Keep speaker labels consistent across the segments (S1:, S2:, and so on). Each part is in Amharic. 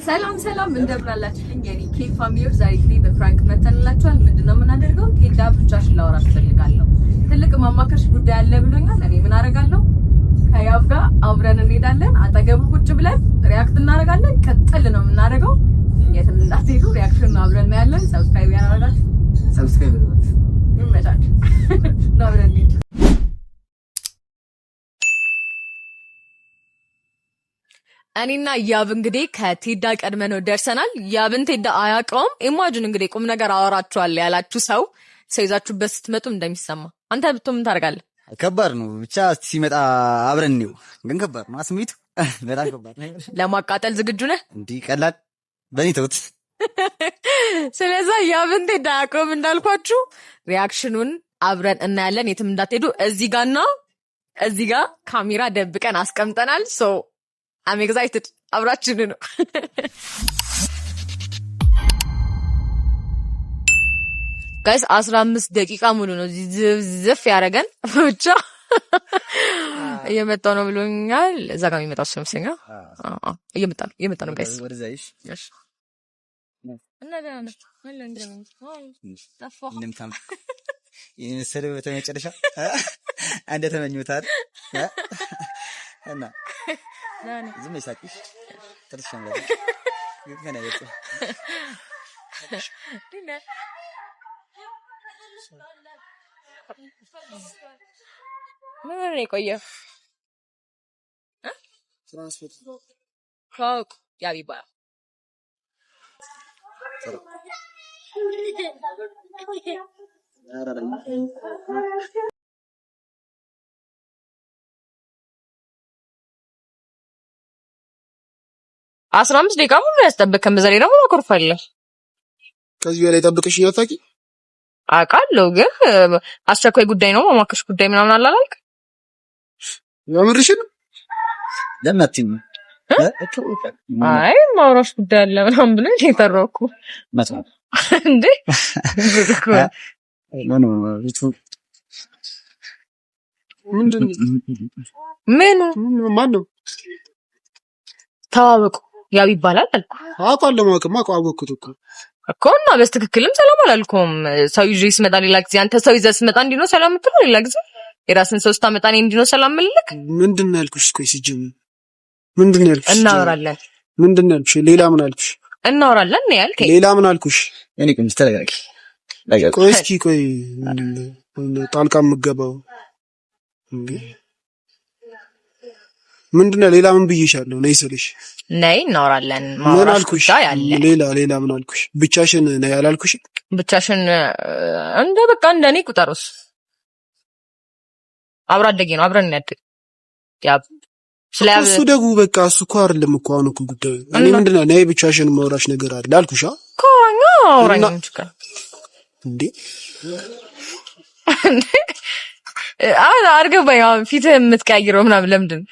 S1: ሰላም ሰላም፣ እንደምን አላችሁልኝ የኔ ኬ family ዎች፣ ዛሬ እንግዲህ በ prank መተንላችኋል። ምንድነው የምናደርገው? ቴዳ ብቻሽን ላወራሽ እፈልጋለሁ፣ ትልቅ ማማከርሽ ጉዳይ አለ ብሎኛል። እኔ ምን አደርጋለሁ? ከያብ ጋር አብረን እንሄዳለን። አጠገቡ ቁጭ ብለን react እናደርጋለን። ቀጥል ነው የምናደርገው። የትም እንዳትሄዱ፣ reaction አብረን እናያለን። Subscribe ያደርጋችሁ
S2: Subscribe
S1: ይመቻችሁ። አብረን እንሂድ። እኔና ያብ እንግዲህ ከቴዳ ቀድመ ነው ደርሰናል። ያብን ቴዳ አያውቀውም። Imagine እንግዲህ ቁም ነገር አወራችኋለሁ ያላችሁ ሰው ሰው ይዛችሁበት ስትመጡ እንደሚሰማ አንተ ብትሆን ምን ታደርጋለህ?
S2: ከባድ ነው። ብቻ ሲመጣ አብረን ነው። ግን ከባድ ነው ስሜቱ በጣም ከባድ ነው።
S1: ለማቃጠል ዝግጁ ነህ?
S2: እንዲህ ቀላል በእኔ ተውት።
S1: ስለዛ ያብን ቴዳ አያውቀውም እንዳልኳችሁ reaction ኑን አብረን እናያለን። የትም እንዳትሄዱ። እዚህ ጋና እዚህ ጋ ካሜራ ደብቀን አስቀምጠናል። So I'm excited። አብራችን ነው። Guys፣ 15 ደቂቃ ሙሉ ነው እዚህ ዝፍ ያደረገን። ብቻ እየመጣው ነው ብሎኛል። እዛ ጋር የሚመጣው እሱ ይመስለኛል። እየመጣ ነው፣ እየመጣ ነው guys። እና ደህና ነህ? ጠፋህ።
S2: የመሰለ በመጨረሻ እንደተመኙታል እና ዝም ይሳቅሽ ጥርስ ገና ይወጡ
S1: ምን ሆነህ ነው የቆየው? ተዋወቁ፣ ያብ ይባላል። 15 ደቂቃ ሙሉ ያስጠበቅከን፣ በዛ ላይ ደግሞ አኮርፋለሁ።
S3: ከዚህ በላይ ጠብቅሽ እያታቂ
S1: አውቃለሁ፣ ግን አስቸኳይ ጉዳይ ነው ማማከርሽ ጉዳይ ምናምን አላላልክ?
S3: የምርሽን
S2: ለምን አትይም?
S1: አይ ማውራሽ ጉዳይ አለ ምናምን ብሎ የጠራው እኮ እንዴ።
S3: ምንድን
S1: ምኑ
S3: ማን ነው?
S1: ተዋወቁ፣ ያው ይባላል አልኩ።
S3: አውቃለሁ፣ ማወቅማ አወቅኩት እኮ
S1: እኮ እና በስትክክልም ሰላም አላልኩም። ሰው ይዤ ስመጣ ሌላ ጊዜ አንተ ሰው ይዘህ ስመጣ እንዲህ ነው ሰላም የምትለው፣ ሌላ ጊዜ የራስን ሰው ስታመጣ እኔ እንዲህ ነው ሰላም የምልህ።
S3: ምንድን ነው ያልኩሽ? ቆይ ሲጀምር ምንድን ነው ያልኩሽ?
S1: እናወራለን።
S3: ምንድን ነው ያልኩሽ? ሌላ ምን አልኩሽ?
S1: እናወራለን ነው ያልከኝ።
S3: ሌላ ምን አልኩሽ?
S2: እኔ ቆይ ተረጋጊ።
S3: ቆይ እስኪ ቆይ ጣልቃ የምገባው እንዴ? ምንድን ነው ሌላ ምን ብዬሻለሁ? ነይ ስልሽ
S1: ነይ እናወራለን።
S3: ምን አልኩሽ? ሌላ ሌላ ምን አልኩሽ? ብቻሽን ነይ አላልኩሽ?
S1: ብቻሽን እንደ በቃ እንደ እኔ ቁጠሩስ። አብሮ አደጌ ነው፣ አብረን እናድግ። ያ
S3: እሱ ደግሞ በቃ እሱ እኮ አይደለም እኮ አሁን እኮ ጉዳዩ። እኔ ምንድን ነው ነይ ብቻሽን ማውራሽ ነገር አለ አልኩሽ።
S1: እኮ አውራኝ
S3: እንዴ
S1: አልገባኝ። አሁን ፊትህ የምትቀያይረው ምናምን ለምንድን ነው?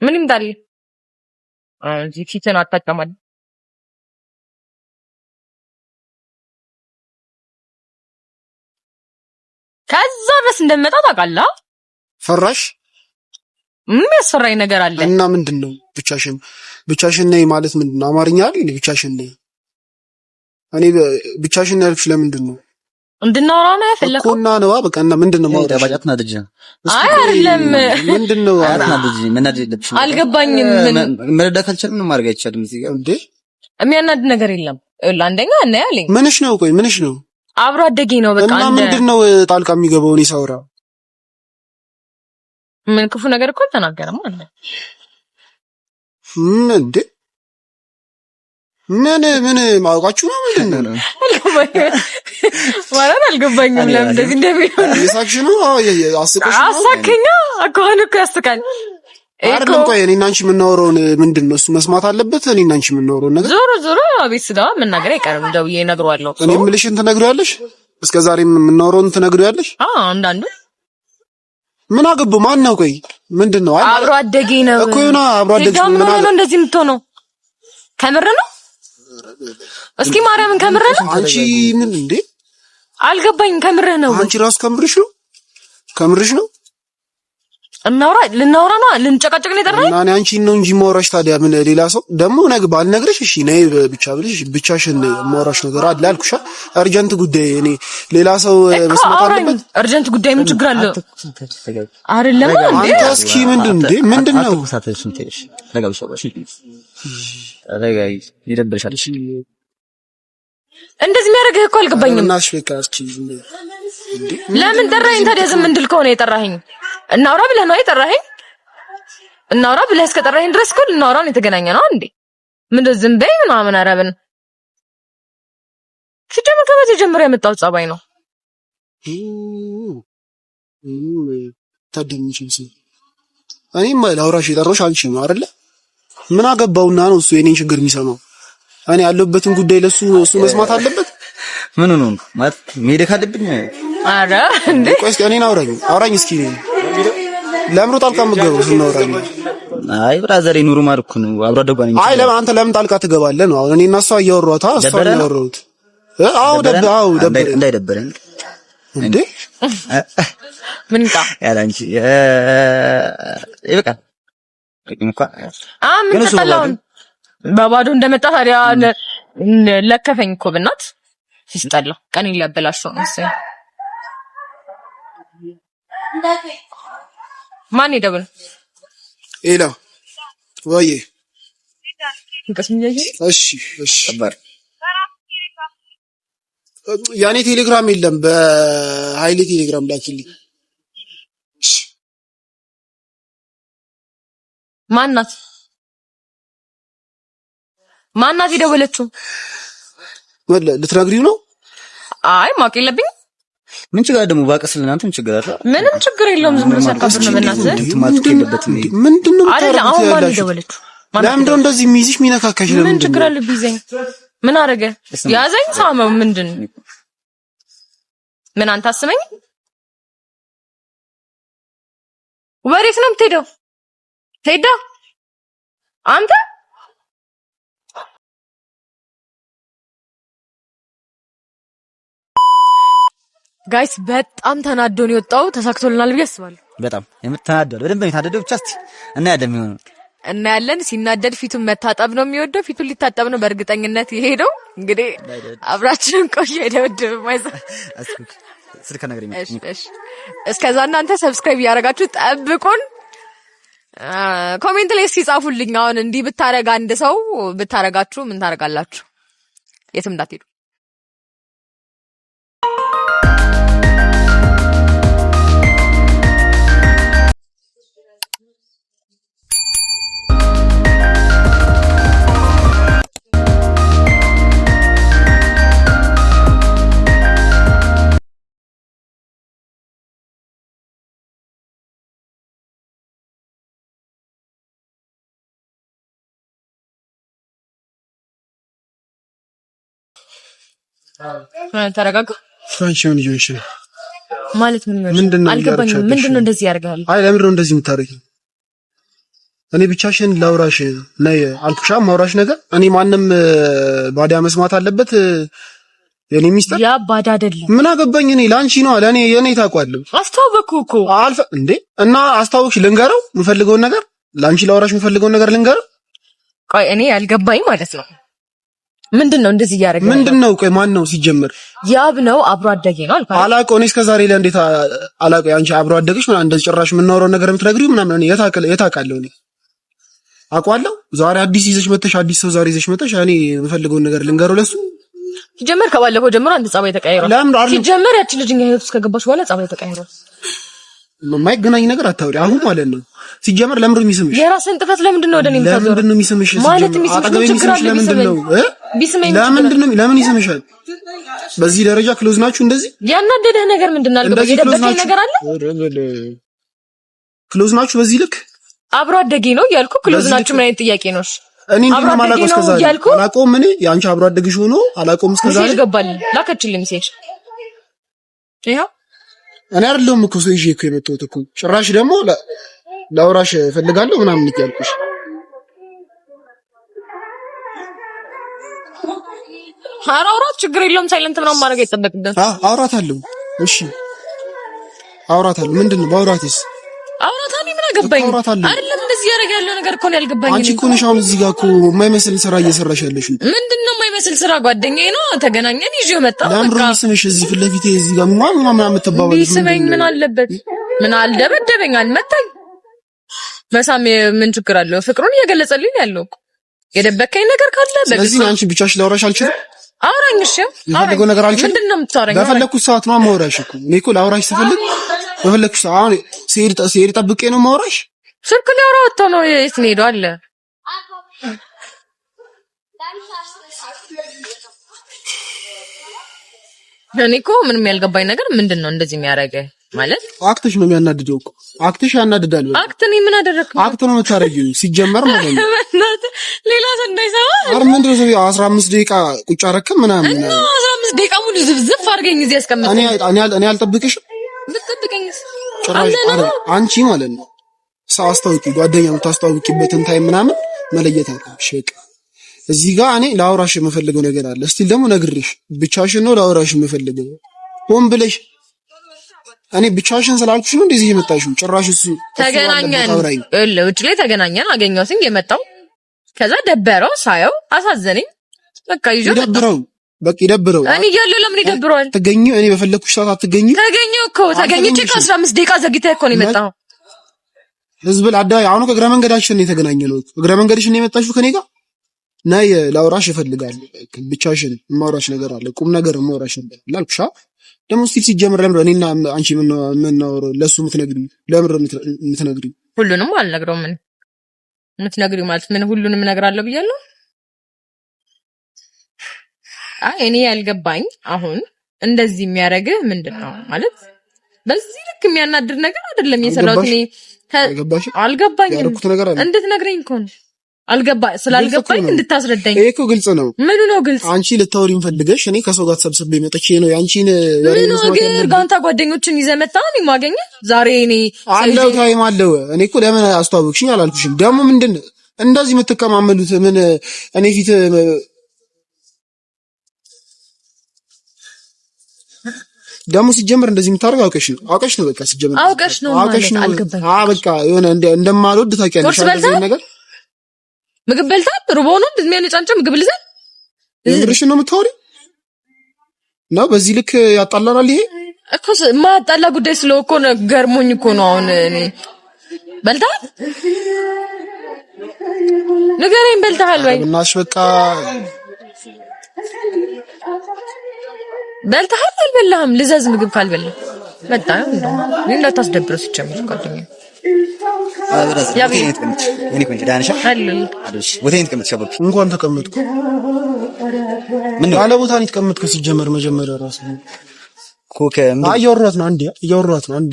S1: ምን ይምጣልህ? እዚህ ፊትህን አታጨማል። ከዛ ድረስ እንደምመጣ ታውቃለህ።
S3: ፈራሽ?
S1: ምን ያስፈራኝ ነገር አለ?
S3: እና ምንድን ነው ብቻሽን ብቻሽን ነይ ማለት ምንድን ነው? አማርኛ አይደል? ብቻሽን ነይ። እኔ ብቻሽን ነው ያልኩሽ ለምንድን ነው?
S1: እንድናወራ ነው የፈለከው
S3: እኮ እና ነዋ። በቃ እና ምንድን ነው ማውራት?
S1: አይ አይደለም።
S3: ምንድን ነው
S1: አልገባኝም። ምን
S2: መረዳት አልቻልም። ምንም ማድረግ አይቻልም። እዚህ ጋር
S3: እንዴ
S1: የሚያናድ ነገር የለም። አንደኛ እና ያለኝ
S3: ምንሽ ነው? ቆይ ምንሽ ነው?
S1: አብሮ አደጌ ነው። በቃ
S3: እና ምንድን ነው ጣልቃ የሚገባው? እኔ ሳውራ
S1: ምን ክፉ ነገር እኮ አልተናገረም አለ
S3: ምን እንዴ ምን ምን ማወቃችሁ ነው? ምንድን ነው
S1: ማለት አልገባኝም። ለምን እንደዚህ እንደሚሆን
S3: እየሳቅሽ ነው? አዎ አስቀሽ ነው።
S1: አሳከኛ አኳን እኮ ያስቃል
S3: አይደለም። ቆይ እኔና አንቺ የምናወራውን ምንድን ነው እሱ መስማት አለበት። እኔና አንቺ የምናወራውን ነገር
S1: ዞሮ ዞሮ ቤት ስገባ መናገር አይቀርም። ደውዬ እነግረዋለሁ።
S3: እኔ የምልሽን ትነግሪዋለሽ? እስከ ዛሬ የምናወራውን ትነግሪዋለሽ?
S1: አዎ አንዳንዱ
S3: ምን አገባው? ማን ነው? ቆይ ምንድን ነው?
S1: አብሮ አደጌ ነው
S3: እኮ ይሁና። አብሮ አደጌ
S1: ምን ነው እንደዚህ የምትሆነው? ከምር ነው? እስኪ ማርያምን ከምር ነው?
S3: አንቺ ምን እንዴ?
S1: አልገባኝም። ከምርህ ነው?
S3: አንቺ ራሱ ከምርሽ ነው? ከምርሽ ነው?
S1: እናውራ ልናውራ ነው ልንጨቃጨቅ ነው የጠራኸኝ?
S3: እና እኔ አንቺን ነው እንጂ የማወራሽ። ታዲያ ምን ሌላ ሰው ደግሞ ነገ ባልነግርሽ፣ እሺ ነይ ብቻ ብልሽ ብቻሽን የማወራሽ ነገር አለ አልኩሽ። urgent ጉዳይ እኔ ሌላ ሰው መስማት አለበት።
S1: urgent ጉዳይ ምን ችግር አለው? አይደለም እንዴ?
S3: አንተ እስኪ ምንድን እንዴ ምንድን ነው
S1: እንደዚህ የሚያደርግህ እኮ አልገባኝም። ለምን ጠራኸኝ ታዲያ? ዝም እንድል ከሆነ የጠራኸኝ እናውራ ብለህ ነው የጠራኸኝ? እናውራ ብለህ እስከጠራኸኝ ድረስ እኮ ልናወራ ነው የተገናኘ ነው እንዴ? ምንድን ዝም በይ ምናምን አረብን ሲጀምር ከመቼ ጀምሮ ያመጣው ጸባይ ነው?
S3: እኔም ላውራሽ የጠራሁሽ አንቺ ነው አይደለ? ምን አገባውና ነው እሱ የኔን ችግር የሚሰማው? እኔ ያለሁበትን ጉዳይ ለሱ እሱ መስማት አለበት።
S2: ምን ነው ማለት መሄድ ካለብኝ፣
S1: አረ እንዴ
S3: ቆይ እስኪ እኔን አውራኝ አውራኝ እስኪ ለምሮ ጣልቃ የምትገባው ስናወራኝ?
S2: አይ brother ኑሩ ማርኩ ነው አብሮ አደጓ ነኝ።
S3: አይ ለምን አንተ ለምን ጣልቃ ትገባለህ ነው አሁን እኔ እና እሷ እያወራኋት እሷ እያወራሁት። አዎ ደብ አዎ ደብ
S2: እንዳይደበረን
S3: እንዴ
S1: ምን ቃ
S2: ያለ አንቺ ይበቃል።
S1: ምን ተጣላውን በባዶ እንደመጣ ታዲያ ለከፈኝ እኮ ብናት ሲስጠላ ቀን ሊያበላሸው ነው መሰለኝ። ማን ይደውል?
S3: ኤላ ወይ እሺ፣ እሺ። ያኔ ቴሌግራም የለም። በሀይሌ ቴሌግራም ላኪልኝ።
S1: ማናት ማናት የደወለችው?
S3: ልትነግሪው ነው?
S1: አይ ማወቅ የለብኝም።
S2: ምን ችግር አለ ደግሞ ባቀስል እናንተ ምን ችግር አለ?
S1: ምንም ችግር የለውም። ዝም ብሎ ሲያካብድ ነው። በእናትህ
S3: ምንድን ነው
S1: አይደል? አሁን ማን የደወለችው?
S3: ለምንድን ነው እንደዚህ የሚይዝሽ የሚነካካሽ?
S1: ምን ችግር አለ ቢይዘኝ? ምን አደረገ? ያዘኝ ሳመው። ምንድን ምን አንተ አስመኝ። ወዴት ነው የምትሄደው? ቴዳ አንተ guys በጣም ተናዶ ነው የወጣው። ተሳክቶልናል ብዬ አስባለሁ።
S2: በጣም የምትናደው በደንብ ነው የታደደው። ብቻ እስቲ እናያለን የሚሆነው
S1: እናያለን። ሲናደድ ፊቱን መታጠብ ነው የሚወደው። ፊቱን ሊታጠብ ነው በእርግጠኝነት የሄደው። እንግዲህ አብራችንን ቆዩ። አይደብድብም። አይዞህ
S2: ስልክ ነገር
S1: እሺ። እስከዛ እናንተ subscribe እያደረጋችሁ ጠብቁን። comment ላይ እስኪ ጻፉልኝ። አሁን እንዲህ ብታረግ አንድ ሰው ብታረጋችሁ ምን ታረጋላችሁ? የትም እንዳትሄዱ። ተረጋጋ።
S3: አንቺ ምን እየሆንሽ ነው?
S1: ማለት ምን
S3: ምንድን ነው?
S1: አልገባኝም። ምንድን ነው እንደዚህ ያደርጋል?
S3: አይ ለምንድን ነው እንደዚህ የምታደርጊው? እኔ ብቻሽን ላውራሽ ነይ አልኩሻ። ማውራሽ ነገር እኔ ማንም ባዳ መስማት አለበት የኔ ሚስጥር።
S1: ያ ባዳ አይደለም።
S3: ምን አገባኝ እኔ ለአንቺ ነው ለኔ የኔ ታውቋለሁ።
S1: አስተዋወቅኩ እኮ
S3: አልፈ እንዴ እና አስታወቅሽ። ልንገረው የምፈልገውን ነገር ለአንቺ ላውራሽ የምፈልገውን ነገር ልንገረው።
S1: ቆይ እኔ ያልገባኝ ማለት ነው ምንድን ነው እንደዚህ እያደረገ
S3: ምንድን ነው? ቆይ ማን ነው ሲጀምር?
S1: ያብ ነው አብሮ አደጌ ነው አልኩህ።
S3: አላውቀው እኔ እስከ ዛሬ ላይ እንዴት አላውቀው። አንቺ አብሮ አደገሽ ምናምን እንደዚህ ጭራሽ የምናወራው ነገር የምትነግሪው ምናምን እኔ የት አውቃለሁ? እኔ አውቀዋለሁ። ዛሬ አዲስ ይዘሽ መተሽ አዲስ ሰው ዛሬ ይዘሽ መተሽ እኔ የምፈልገውን ነገር ልንገረው ለሱ።
S1: ሲጀመር ከባለፈው ጀምሮ አንድ ጸባይ ተቀያይሯል። ሲጀመር ያቺ ልጅ እኛ ህይወት ውስጥ ከገባች በኋላ ጸባይ ተቀያይሯል።
S3: የማይገናኝ ነገር አታውሪ አሁን ማለት ነው። ሲጀመር ለምንድን ነው የሚስምሽ?
S1: የራስን ጥፋት ለምንድን ነው ወደ እኔ የምታዞረው?
S3: ለምንድን ነው የሚስምሽ?
S1: ማለት የሚስምሽ ምን ችግር አለ?
S3: ለምንድን ነው
S1: ቢስመኝ?
S3: ለምንድን ነው ለምን ይስምሻል? በዚህ ደረጃ close ናችሁ እንደዚህ?
S1: ያናደደህ ነገር ምንድን ነው? አልገባኝም። የደበቀኝ ነገር አለ?
S3: close ናችሁ በዚህ ልክ?
S1: አብሮ አደጌ ነው እያልኩ close ናችሁ ምን አይነት ጥያቄ ነው?
S3: እኔ እንዴት ነው የማላውቀው እስከ ዛሬ አላውቀውም። እኔ የአንቺ አብሮ አደግሽ ሆኖ አላውቀውም እስከ ዛሬ።
S1: message ገባልኝ፣ ላከችልኝ message ይኸው
S3: እኔ አይደለሁም እኮ ሰው ይዤ እኮ የመጣሁት እኮ ጭራሽ ደግሞ ላውራሽ እፈልጋለሁ ምናምን እያልኩሽ
S1: ኧረ አውራት፣ ችግር የለውም። silent ምናምን ማድረግ አይጠበቅብህም።
S3: አውራታለሁ። እሺ አውራታለሁ። ምንድን ነው ባውራትስ?
S1: አውራታኒ ምን አገባኝ? አይደለም እንደዚህ ያደረገ ያለው ነገር እኮ ነው ያልገባኝ።
S3: አንቺ እኮ ነሽ አሁን እዚህ ጋር እኮ የማይመስል ስራ እየሰራሽ ያለሽ።
S1: ምንድን ነው የማይመስል ስራ? ጓደኛዬ ነው፣ ተገናኘን፣ ይዤው መጣሁ።
S3: ለምንድን ነው ስምሽ እዚህ ፊት ለፊቴ እዚህ ጋር ምናምን ምናምን የምትባባሉት?
S1: ቢስመኝ ምን አለበት? ምን አልደበደበኝ፣ አልመታኝ። መሳም ምን ችግር አለው? ፍቅሩን እየገለጸልኝ ያለው እኮ። የደበከኝ ነገር ካለ
S3: ስለዚህ አንቺ ብቻሽ ላውራሽ አልችልም።
S1: አውራኝ። እሺ
S3: የፈለገው ነገር አልችልም።
S1: ምንድን ነው የምታወራኝ?
S3: በፈለኩት ሰዓት ነው የማወራሽ እኮ። እኔ እኮ ላውራሽ ስፈልግ በፈለኩት ሰዓት አሁን ስሄድ ጠብቄ ነው የማወራሽ።
S1: ስልክ ሊያወራ ወጥቶ ነው። የት ነው ሄዶ አለ? እኔ እኮ ምንም ያልገባኝ ነገር ምንድን ነው እንደዚህ የሚያደርገህ ማለት?
S3: act ሽ ነው የሚያናድደው እኮ። act ሽ ያናድዳል።
S1: act እኔ ምን አደረግኩ?
S3: act ነው የምታደርጊው ሲጀመር ማለት ነው።
S1: ሌላ ሰው እንዳይሰማ።
S3: ኧረ ምንድን ነው 15 ደቂቃ ቁጭ አደረግን ምናምን
S1: እና 15 ደቂቃ ሙሉ ዝብዝብ አድርገኝ እዚህ ያስቀመጥከኝ።
S3: እኔ አልጠብቅሽም።
S1: ብትጠብቀኝስ?
S3: ጭራሽ አንቺ ማለት ነው ሰው አስታውቂ፣ ጓደኛ የምታስታውቂበትን time ምናምን መለየት አለብሽ። በቃ እዚህ ጋር እኔ ላውራሽ የምፈልገው ነገር አለ። እስቲ ደግሞ ነግሬሽ ብቻሽን ነው ላውራሽ የምፈልገው። ሆን ብለሽ እኔ ብቻሽን ስላልኩሽ ነው እንደዚህ የመጣሽው። ጭራሽ እሱ
S1: ተገናኘን፣ ውጭ ላይ ተገናኘን፣ አገኘሁትኝ የመጣው ከዛ ደበረው፣ ሳየው አሳዘነኝ። በቃ ይዤ
S3: ይደብረው፣ በቃ ይደብረው።
S1: እኔ እያለሁ ለምን ይደብረዋል?
S3: ተገኘ እኔ በፈለኩሽ ሰዓት አትገኝ።
S1: ተገኘሁ እኮ ተገኝቼ ከ15 ደቂቃ ዘግይተህ እኮ ነው የመጣኸው።
S3: ህዝብ ለአደባባይ አሁን እግረ መንገዳችን ነው የተገናኘነው። እግረ መንገድሽን ነው የመጣሽው ከኔ ጋር። ነይ ላውራሽ እፈልጋለሁ። ብቻሽን የማውራሽ ነገር አለ፣ ቁም ነገር የማውራሽ ነገር አለ አልኩሽ። ደግሞ እስቲ ሲጀምር ለምን እኔና አንቺ የምናወራው ለእሱ የምትነግሪው ለምን የምትነግሪው?
S1: ሁሉንም አልነግረውም። ምን የምትነግሪው ማለት ምን ሁሉንም እነግራለሁ ብያለሁ? አይ እኔ ያልገባኝ አሁን እንደዚህ የሚያደርግህ ምንድን ነው ማለት በዚህ ልክ የሚያናድድ ነገር አይደለም የሰራሁት እኔ። አልገባኝም። እንድትነግረኝ እኮ ነው። ስላልገባኝ እንድታስረዳኝ።
S3: ይሄ እኮ ግልጽ ነው።
S1: ምኑ ነው ግልጽ?
S3: አንቺ ልታወሪኝ ፈልገሽ እኔ ከሰው ጋር ተሰብስቤ መጥቼ ነው ያንቺን
S1: ምኑ ግን ጋንታ ጓደኞችን ይዘህ መጣህ እኔ ማገኘህ ዛሬ እኔ
S3: አለው time አለው። እኔ እኮ ለምን አስተዋወቅሽኝ አላልኩሽም። ደግሞ ምንድን እንደዚህ የምትከማመሉት ምን እኔ ፊት ደግሞ ሲጀምር እንደዚህ የምታደርገው አውቀሽ ነው። አውቀሽ ነው። በቃ ሲጀምር
S1: አውቀሽ ነው
S3: አውቀሽ ነው። አዎ በቃ የሆነ እንደማልወድ ታውቂያለሽ። እንደዚህ ነገር
S1: ምግብ በልታል። ሩቦ ነው እንደዚህ የሚያነጫንጨ ምግብ ልዘል
S3: የምርሽን ነው የምታወሪው? ነው በዚህ ልክ ያጣላናል። ይሄ
S1: እኮ ማጣላ ጉዳይ ስለሆነ እኮ ነው። ገርሞኝ እኮ ነው። አሁን እኔ በልተሃል ንገረኝ፣ በልተሃል ወይ?
S3: እናሽ በቃ
S1: በልተሃል አልበላህም? ልዘዝ ምግብ ካልበላ መጣ ነው እንዳታስደብረው ሲጀምር ጓደኛዬ
S3: እንኳን ተቀመጥኩ ያለ ቦታ ነው የተቀመጥኩ። ሲጀመር መጀመሪያ ራሱ እያወራሁት ነው። አንዴ እያወራሁት ነው። አንዴ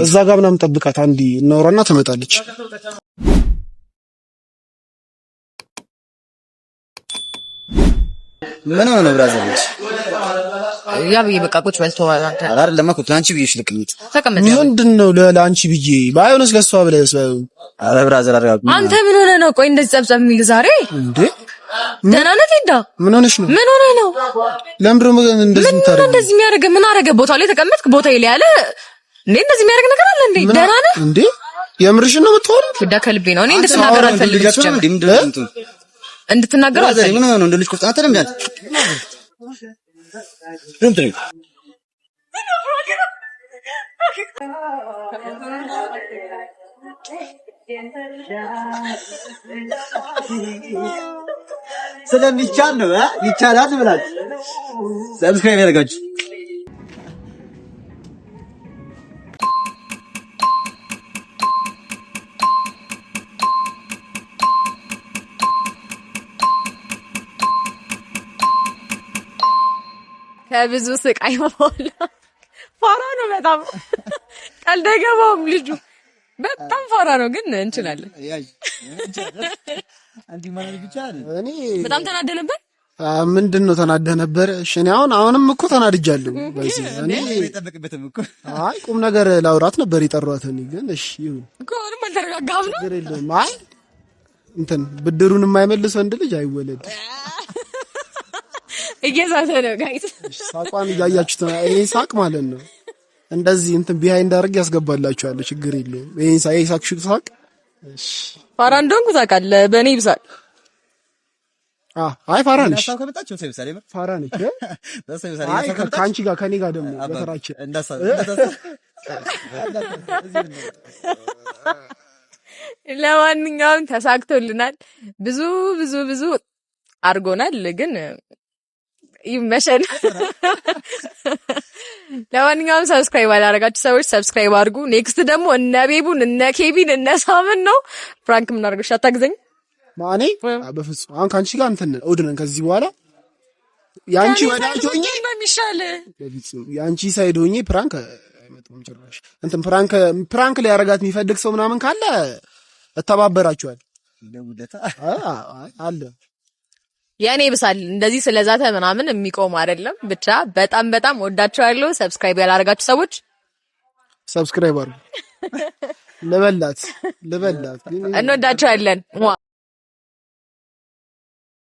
S3: እዛ ጋር ምናምን ጠብቃት፣ አንዴ እናወራና ትመጣለች።
S2: ምን ሆነ ነው brother?
S1: ያ ብዬ በቃ ቁጭ በል ተው። አንተ
S2: አይደለም እኮ ለአንቺ ብዬሽ ልቅምጥ
S1: ተቀመጥ።
S3: ምንድን ነው ለአንቺ ብዬ ባይሆንስ ለእሷ ብለህ ባይሆን።
S2: ኧረ brother አረጋግ።
S1: አንተ ምን ሆነህ ነው? ቆይ እንደዚህ ጸብጸብ የሚል ዛሬ
S3: እንዴ?
S1: ደህና ነህ ቴዳ?
S3: ምን ሆነሽ ነው?
S1: ምን ሆነህ ነው?
S3: ለምንድን ነው እንደዚህ የምታደርገው?
S1: እንደዚህ የሚያደርግ ምን አደረገ? ቦታ ላይ ተቀመጥክ፣ ቦታ ላይ ያለ እንዴ? እንደዚህ የሚያደርግ ነገር አለ እንዴ? ደህና ነህ
S3: እንዴ? የምርሽን ነው የምታወሪው?
S1: ቴዳ ከልቤ ነው። እኔ እንድትናገር አልፈልግም። እንድትናገር አልፈልግም።
S2: ምን ሆነህ ነው? እንደ ልጅ ቆፍጣና ተለምጃል። ስለሚቻል ነው ይቻላል ብላችሁ subscribe ያደርጋችሁ።
S1: ከብዙ ስቃይ በኋላ ፋራ ነው በጣም ቀልድ አይገባውም ልጁ በጣም ፋራ ነው፣ ግን እንችላለን። በጣም ተናደ ነበር።
S3: ምንድን ነው ተናደህ ነበር? እሺ እኔ አሁንም እኮ ተናድጃለሁ። እኔ አይ ቁም ነገር ላውራት ነበር የጠሯት። እኔ ግን እሺ ይሁን
S1: እኮ አሁንም አልተረጋጋህም ነው።
S3: ችግር የለውም። አይ እንትን ብድሩን የማይመልስ ወንድ ልጅ አይወለድ።
S1: እየዛተ ነው guys።
S3: ሳቋን እያያችሁት ነው። ይሄ ሳቅ ማለት ነው። እንደዚህ እንትን behind አድርጌ ያስገባላችኋለሁ። ችግር የለውም። ይሄ ሳቅ ሳቅ
S1: ፋራ እንደሆንኩ ታውቃለህ። በእኔ ይብሳል።
S3: አይ ፋራ ነሽ፣ ፋራ ነሽ። አይ ከአንቺ ጋር ከኔ ጋር ደግሞ በተራችን።
S1: ለማንኛውም ተሳክቶልናል። ብዙ ብዙ ብዙ አድርጎናል፣ ግን ይመሸን። ለማንኛውም subscribe ያላደረጋችሁ ሰዎች subscribe አድርጉ። Next ደግሞ እነ ቤቡን፣ እነ ኬቢን፣ እነ ሳምን ነው prank የምናደርገው። እሺ አታግዘኝ።
S3: ማኔ በፍጹም አሁን ከአንቺ ጋር እንትን እሑድ ነን። ከዚህ በኋላ የአንቺ ወዳጅ ሆኜ
S1: ነው የሚሻል።
S3: በፍጹም የአንቺ side ሆኜ prank አይመጣም ጭራሽ። እንትን prank ሊያረጋት የሚፈልግ ሰው ምናምን ካለ እተባበራችኋል አለ።
S1: የእኔ ብሳል እንደዚህ ስለዛተ ምናምን የሚቆም አይደለም። ብቻ በጣም በጣም ወዳችኋለሁ። Subscribe ያላረጋችሁ ሰዎች
S3: Subscribe አድርጉ። ልበላት ልበላት።
S1: እንወዳችኋለን።